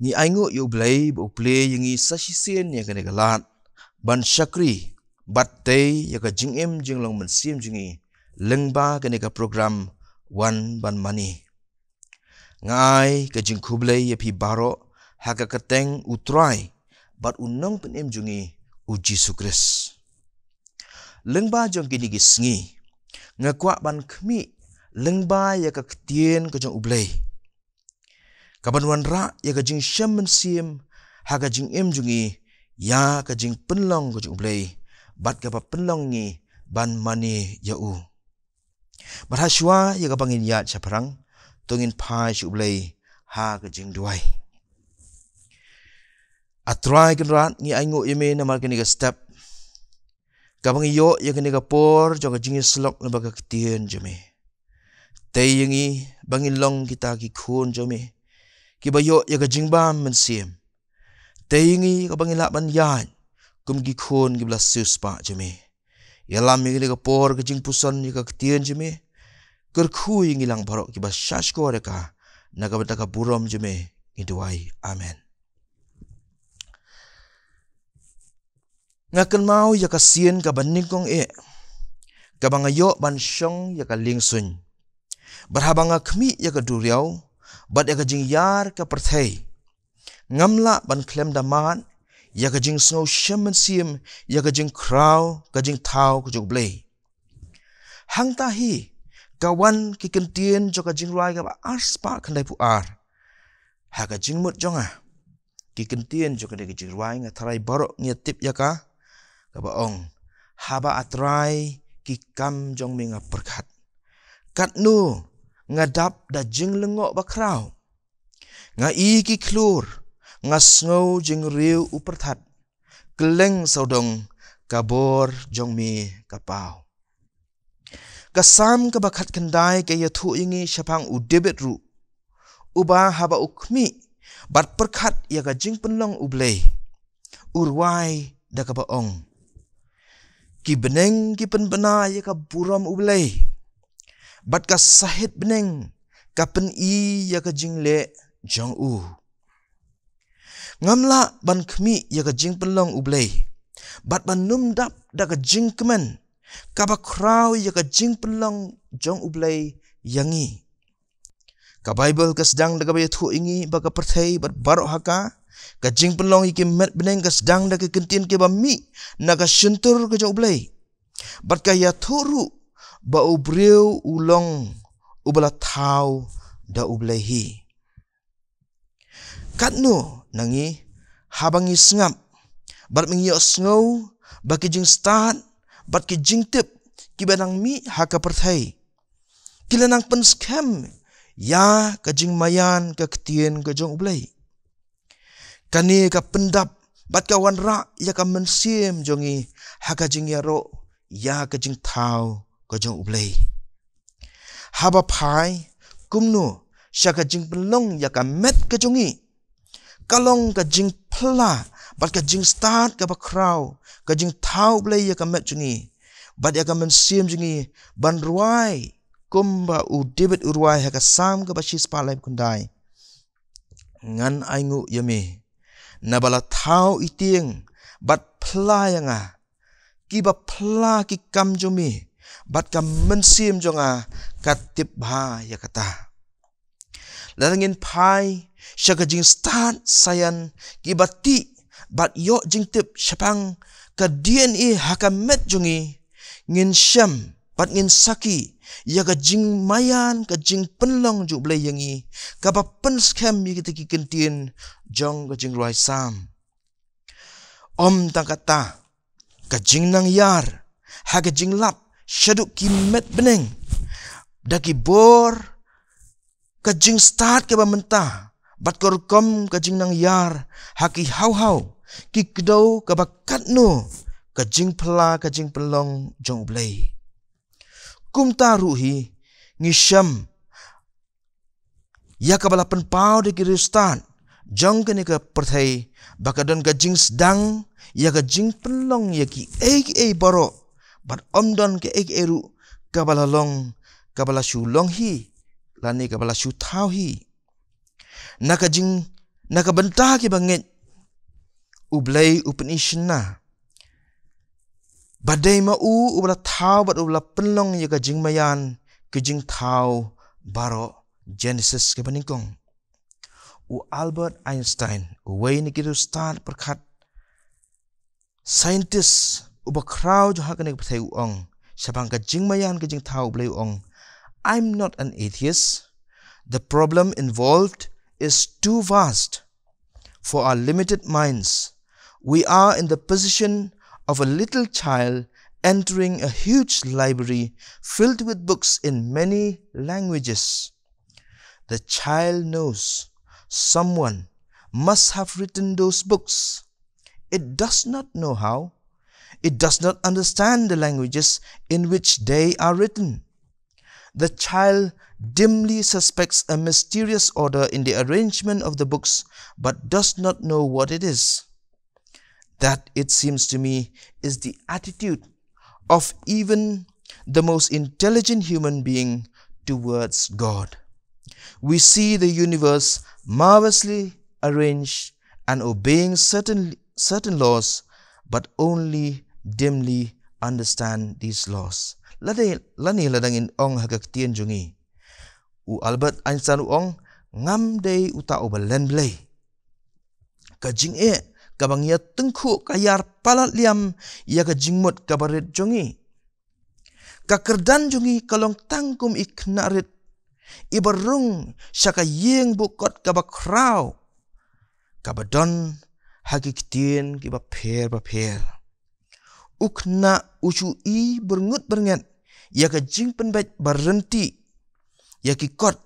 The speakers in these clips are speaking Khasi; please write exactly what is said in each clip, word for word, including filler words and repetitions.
Ngi ainguh ïa U Blei ba u plie ïa ngi sa shisien ïa kane ka lad ban shakri bad tei ïa ka jingim jinglong mynsiem jong ngi lyngba kane ka program Wan Ban Mane. Nga ai ka jingkhublei ïa phi baroh ha ka kyrteng U Trai bad U Nongpynim jong ngi, U Jisu Khrist. Lyngba jong kine ki sngi, nga kwah ban khmih lyngba ïa ka ktien ka jong U Blei, ka ban wanrah ïa ka jingshem mynsiem ha ka jingim jong ngi ïa ka jingpynlong ka jong U Blei, bad kaba pynlong ngi ban mane ïa u. Bad ha shuwa ïa kaba ngin ïaid shaphrang, to ngin phai sha U Blei ha ka jingduwai. A Trai Kynrad, ngi ainguh ïa me namar kane ka step kaba ngi ïoh ïa kane ka por jong ka jingïasyllok lyngba ka ktien jong me. Tei ïa ngi ba ngin long kita ki khun jong me kiba ïoh ïa ka jingbam mynsiem. Tei ïa ngi kaba ngin lah ban ïaid kum ki khun kiba la siewspah jong me. Ïalam ïa kane ka por ka jingpuson ïa ka ktien jong me. Kyrkhu ïa ngi lang baroh kiba shahshkor ïa ka, na ka bynta ka burom jong me ngi duwai. Amen. Nga kynmaw ïa ka sien kaba nyngkong eh kaba nga ïoh ban shong ïa ka liengsuiñ. Bad haba nga khmih ïa ka duriaw bad ïa ka jingïar ka pyrthei, ngam lah ban khlem da mad ïa ka jingsngew shem mynsiem ïa ka jingkhraw ka jingthaw ka jong U Blei. Hangta hi ka wan ki kyntien jong ka jingrwai kaba arspah khyndaiphew ar ha ka jingmut jong nga. Ki kyntien jong kane ka jingrwai, nga tharai baroh ngi ïa tip ïa ka, kaba ong: Haba, A Trai, ki kam jong me nga pyrkhat, katno nga dap da jinglyngngoh bakhraw. Nga i ki khlur, nga sngew jingriew u pyrthat, kylleng sawdong ka bor jong me ka paw. Ka Salm kaba khatkhyndai ka ïathuh ïa ngi shaphang u David ruh, uba haba u khmih bad pyrkhat ïa ka jingpynlong U Blei, u rwai da kaba ong: Ki bneng ki pynbna ïa ka burom U Blei, bad ka sahit bneng ka pyni ïa ka jingleh jong u. Ngam lah ban khmih ïa ka jingpynlong U Blei bad ban nym dap da ka jingkmen kaba khraw ïa ka jingpynlong jong U Blei ïa ngi. Ka Baibl ka sdang da kaba ïathuh ïa ngi ba ka pyrthei bad baroh ha ka, ka jingpynlong ïa ki met bneng ka sdang da ki kyntien kiba mih na ka shyntur ka jong U Blei. Bad ka ïathuh ruh ba u briew u long uba la thaw da U Blei hi. Katno na ngi, haba ngi sngap bad ngi ïohsngew ba ki jingstad bad ki jingtip kiba nang mih ha ka pyrthei ki la nang pynskhem ïa ka jingmaïan ka ktien ka jong U Blei. Kane ka pyndap bad ka wanrah ïa ka mynsiem jong ngi ha ka jingïaroh ïa ka jingthaw ka jong U Blei. Haba phai kumno sha ka jingpynlong ïa ka met ka jong ngi, ka long ka jingphylla bad ka jingstad kaba khraw ka jingthaw U Blei ïa ka met jong ngi bad ïa ka mynsiem jong ngi ban rwai kumba u David u rwai ha ka Salm kaba shispah laiphew khyndai: Ngan ainguh ïa me naba la thaw i tieng bad phylla ïa nga. Kiba phylla ki kam jong me bad ka mynsiem jong nga ka tip bha ïa kata. Lada ngin phai sha ka jingstad saian kiba tih bad ïoh jingtip shaphang ka D N A ha ka met jong ngi, ngin shem bad ngin sakhi ïa ka jingmaïan ka jingpynlong jong U Blei ïa ngi, kaba pynskhem ïa kita ki kyntien jong ka jingrwai Salm. Ym tang kata, ka jingnang ïar ha ka jinglap shaduh ki met bneng da ki bor ka jingstad kaba mynta bad ka rukom ka jingnang ïar ha ki hawhaw, ki kdew kaba katno ka jingphylla ka jingpynlong jong U Blei. Kumta ruh hi ngi shem ïa kaba la pynpaw da ki riewstad jong kane ka pyrthei ba ka don ka jingsdang ïa ka jingpynlong ïa kiei kiei baroh, bad ym don kaei kaei ruh kaba la long, kaba la shu long hi lane kaba la shu thaw hi. Na ka jing Na ka bynta ki bangeit, U Blei u pyni shynna ba dei ma u uba la thaw bad uba la pynlong ïa ka jingmaïan ka jingthaw baroh. Genesis ka banyngkong. U Albert Einstein, uwei na ki riewstad pyrkhat scientist uba khraw jong ha kane ka pyrthei u ong, shaphang ka jingmaïan ka jingthaw U Blei u ong, "I'm not an atheist. The problem involved is too vast for our limited minds. We are in the position of a little child entering a huge library filled with books in many languages. The child knows someone must have written those books. It does not know how. It does not understand the languages in which they are written. The child dimly suspects a mysterious order in the arrangement of the books, but does not know what it is." That, it seems to me, is the attitude of even the most intelligent human being towards God. We see the universe marvelously arranged and obeying certain, certain laws, but only dimly understand these laws. Lane, lane lada ngin ong ha ka ktien jong ngi, u Albert Einstein u ong, ngam dei uta uba len Blei. Ka jingeh kaba ngi ïa tyngkhuh ka ïar palat liam ïa ka jingmut kaba rit jong ngi. Ka kyrdan jong ngi ka long tang kum i khynnah rit iba rung sha ka ïing buh kot kaba khraw, kaba don ha ki ktien kiba pher bapher. U khynnah u shu i byrngut byrnget ïa ka jingpynbeit ba ryntih ïa ki kot,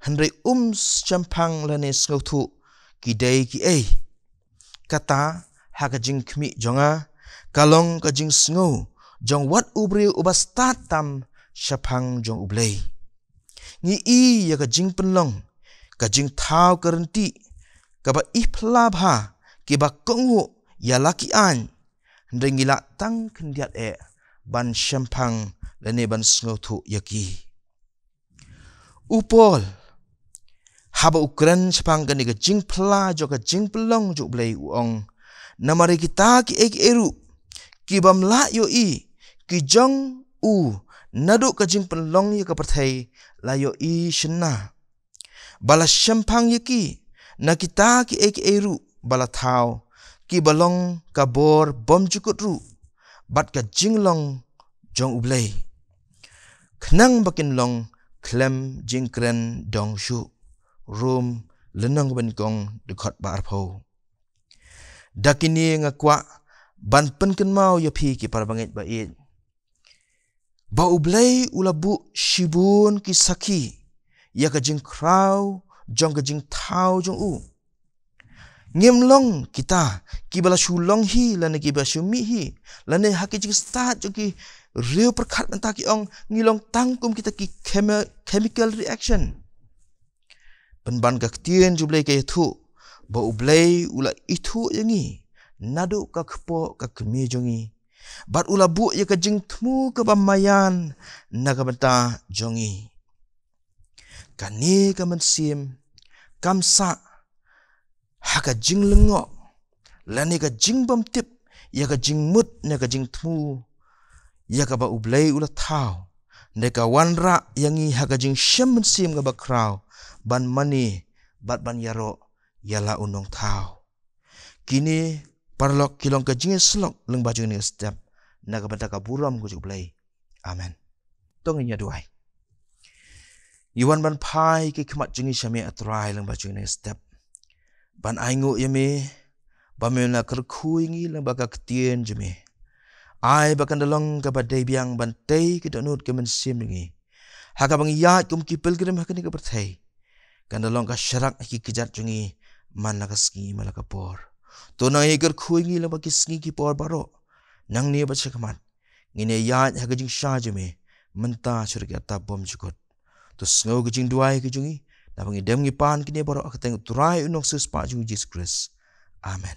hynrei um shemphang lane sngewthuh ki dei kiei. Kata, ha ka jingkhmih jong nga, ka long ka jingsngew jong wat u briew uba stad tam shaphang jong U Blei. Ngi i ïa ka jingpynlong ka jingthaw ka ryntih kaba i phla bha kiba kohnguh ïa la ki aiñ, hynrei ngi lah tang khyndiat eh ban shemphang lane ban sngewthuh ïa ki. U Paul, haba u kren shaphang kane ka jingphla jong ka jingpynlong jong U Blei, u ong, namar ïa kita kiei kiei ruh ki bym lah ïohi, ki jong u naduh ka jingpynlong ïa ka pyrthei la ïohi shynna, ba la shemphang ïa ki na kita kiei kiei ruh ba la thaw, kiba long ka bor bymjukut ruh bad ka jinglong jong U Blei, khnang ba kin long khlem jingkren dong shuh. Rom lynnong banyngkong, dkhot ba arphew. Da kine nga kwah ban pynkynmaw ïa phi ki para bangeit ba ïeit, ba U Blei u la buh shibun ki sakhi ïa ka jingkhraw jong ka jingthaw jong u. Ngim long kita kiba la shu long hi lane kiba shu mih hi, lane ha ki jingstad jong ki riewpyrkhat mynta ki ong ngi long tang kum kita ki chemi-, chemical reaction. Pynban ka ktien jong U Blei ka ïathuh ba U Blei u la ithuh ïa ngi naduh ka kpoh ka kmie jong ngi, bad u la buh ïa ka jingthmu kaba maïan na ka bynta jong ngi. Kane ka mynsiem kam sah ha ka jinglyngngoh lane ka jingbymtip ïa ka jingmut ne ka jingthmu ïa kaba U Blei u la thaw, ne ka wanrah ïa ngi ha ka jingshem mynsiem kaba khraw ban mane bad ban ïaroh ïa la u Nongthaw. Kine paralok ki long ka jingïasyllok lyngba jong kane ka step, na ka bynta ka burom ka jong U Blei. Amen. To ngin ïa duwai. Ngi wan ban phai ki khmat jong ngi sha me, A Trai, lyngba jong kane ka step, ban ainguh ïa me ba men la kyrkhu ïa ngi lyngba ka ktien jong me. Ai ba kan da long kaba dei biang ban tei ka dohnud ka mynsiem jong ngi ha kaba ngi ïaid kum ki pilgrim ha kane ka pyrthei. Kan da long ka sharak ha ki kjat jong ngi man la ka sngi man la ka por. To nang ïa kyrkhu ïa ngi lyngba ki sngi ki por baroh, nangne bad shakhmat. Ngin ïaid ha ka jingshai jong me mynta sha ki rta bymjukut. To sngew ka jingduwai ka jong ngi, naba ngi dem ngi pan kine baroh ha ka kyrteng U Trai, U Nongsiewspah jong ngi Jisu Khrist. Amen.